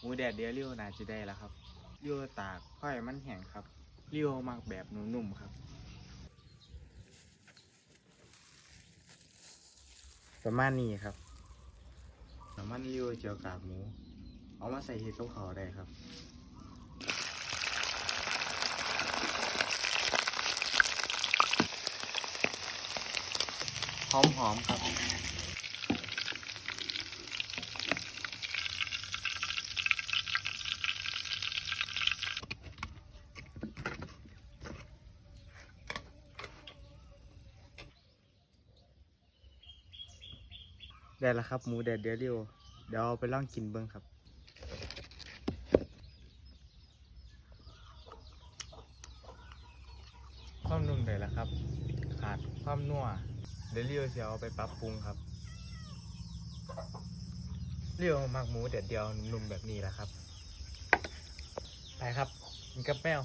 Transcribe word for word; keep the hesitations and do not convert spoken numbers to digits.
มูแดดเดียวริวน่าจะได้แล้วครับ ริวตากพอให้มันแห้งครับ ริวมักแบบนุ่มๆครับ ประมาณนี้ครับ น้ำมันริวเจียวกากหมู เอามาใส่เฮ็ดกับข้าวได้ครับ หอมๆครับ ได้แล้วครับ หมูแดดเดียวริว เดี๋ยวเอาไปลองกินเบิ่งครับ ความนุ่มได้แล้วครับ ขาดความนัว เดี๋ยวริวสิเอาไปปรับปรุงครับ ริวมักหมูแดดเดียวนุ่มๆแบบนี้แหละครับ ไปครับ กินกับแมว